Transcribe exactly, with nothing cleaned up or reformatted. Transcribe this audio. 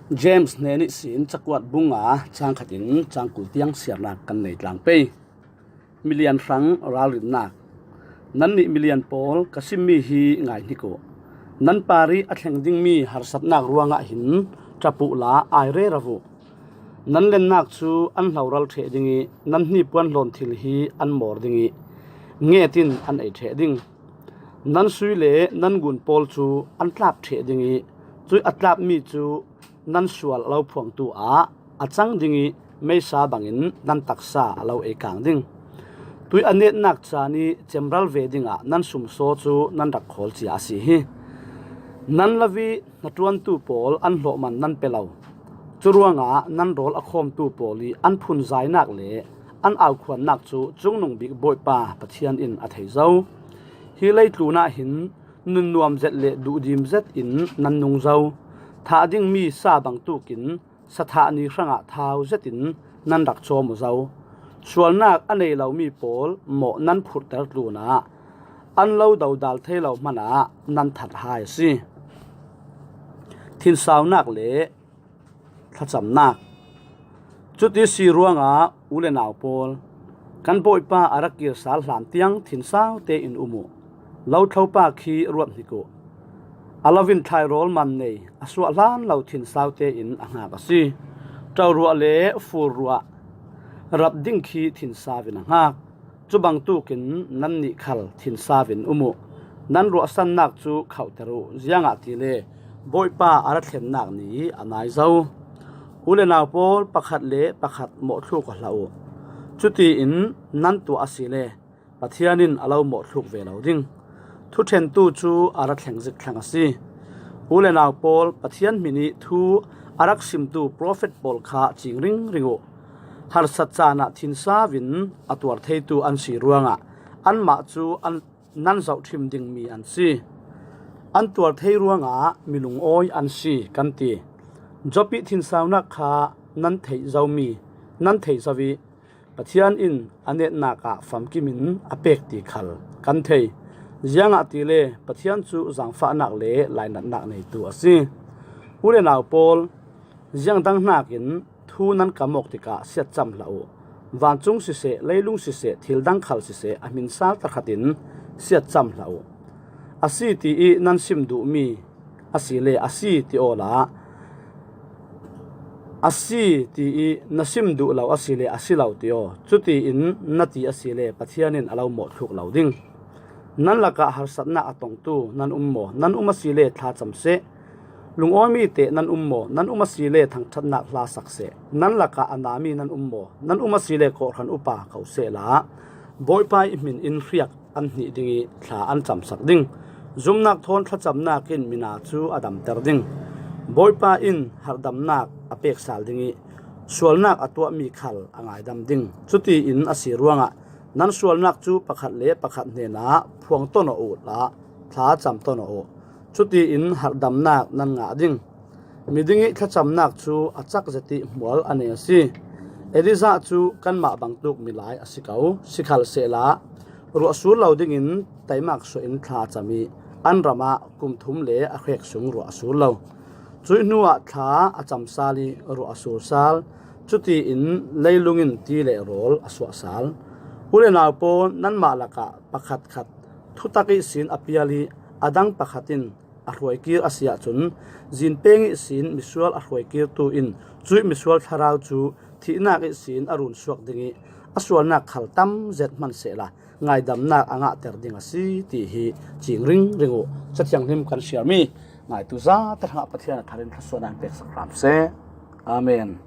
James hnen ihsin cakuat bung nga chang khatin chang kul tiang siarnak kan nei tlang pei. Milian hrang ralrinnak. Nannih milian pawl, ka simmi hi ngaihnik uh. Nan parih a thleng dingmi harsatnak ruangah hin ṭap uhla ai rero uh. Nan lennak cu an hloral ṭheh ding ih nan hnipuan hlawn thil hi an mawr ding ih nget in an ei ṭheh ding. Nan sui le nan ngun pawl cu an tlap ṭheh ding ih cuih a tlapmi cu nan sual a lo phuangtu ah a cang ding ih meisa bangin nan taksa a lo ei kang ding. Tuih a netnak caan ih cemral ve dingah nan sumsaw cu nan rak khawl cia a si hi. Nan lo ih hnaṭuantu pawl an hlawhman nan pe lo. Curuangah nan rawl a khawmtu pawl ih an phunzainak le an aukhuannak cu Cungnung Bik Bawipa Pathian in a thei zo. Hi leitlun ah hin nunnuam zet le duhdim zet in nan nung zo. Thah dingmi sa bangtuk in sathah ni hrangah thau zetin nan rak cawm uh zo. Sualnak a nei lomi pawl mawh nan phurhter tlunah an lo dodal thei lo hmanah nan that hai a si. Thinsaunak le thlacamnak. Cuti si ruangah u le nau pawl, kan Bawipa a rak kir sal hlan tiang thinsau tein um uh. Lo thlopa khi ruat hnik uh. A lo in thlairawl man nei, a suah hlan lo thinsau tein a hngak a si. Ṭo ruah le fur ruah rap ding khi thinsau in a hngak. Cu bangtukin nannih khal thinsau in um uh. Nan ruahsannak cu khauhter uh, ziangahtile Bawipa a ra thlennak ni a nai zo. U le nau pawl, pakhat le pakhat mawhthluk aw hlah uh. Cutiin nan tuah asile Pathian in a lo mawhthluk ve lo ding. Thuṭhentu cu a ra thleng zik thlang a si. U le nau pawl, Pathian hmin ih thu a rak simtu profet pawl kha cing ringring uh. Harsat caan ah thinsau in a tuar theitu an si ruangah anmah cu an, nan zohṭhim dingmi an si. An tuar thei ruangah mi lungawi an si, kan ti. Job ih thinsaunak kha nan theih zomi, nan thei zo ih Pathian in a netnak ah famkim in a pek ti khal kan thei. Ziangahtile Pathian cu zaangfahnak le lainatnak neitu a si. U le nau pawl, ziang dang hnakin thu nan kam awk tikah siatcam hlah uh. Vancung siseh, leilung siseh, thil dang khal siseh, a hmin sal tahratin siatcam hlah uh. A si ti ih nan sim duhmi asile a si ti awla, a si ti ih na sim duh lo asile a si lo ti aw. Cutiin na ti asile Pathian in a lo mawhthluk lo ding. Nan lakah harsatnak a tongtu nan um maw? Nan um asile thlacam seh. Lungawimi teh nan um maw? Nan um asile thangṭhatnak hla sak seh. Nan lakah a nami nan um maw? Nan um asile kawhhran upa ko sehla, Bawipa ih hmin in hriak an hnih ding ih thla an camsak ding. Zumnak thawn thlacamnak in mina cu a damter ding. Bawipa in harhdamnak a pek sal ding ih sualnak a tuahmi khal a ngaidam ding. Cutiin a si ruangah nan sualnak cu pakhat le pakhat hnenah phuang tawn aw uhla thla cam tawn aw uh. Cutiin harhdamnak nan ngah ding. Miding ih thlacamnak cu a cak zet ih hmual a nei a si. Elijah cu kanmah bangtuk milai a si ko, sikhalsehla ruahsur lo dingin taimak suahin thla a cam ih an ram ah kum thum le a hrek sung ruah a sur lo. Cuih hnuah thla a cam sal ih ruah a sur sal. Cutiin leilung in ti le rawl a suah sal. U le nau pawl, nanmah lakah pakhatkhat thutak ihsin a pial ih a dang pakhat in a hruaikir a si ahcun, zinpeng ihsin misual a hruaikirtu in cuih misual thlarau cu thihnak ihsin a runsuak ding ih a sualnak khal tam zet hman sehla ngaidamnak a ngahter ding a si, ti hi cing ringring uh. Cathianghlim kan siarmi ngaitu zate hrangah Pathian a thar in thluasuahnak peksak hram seh. Amen.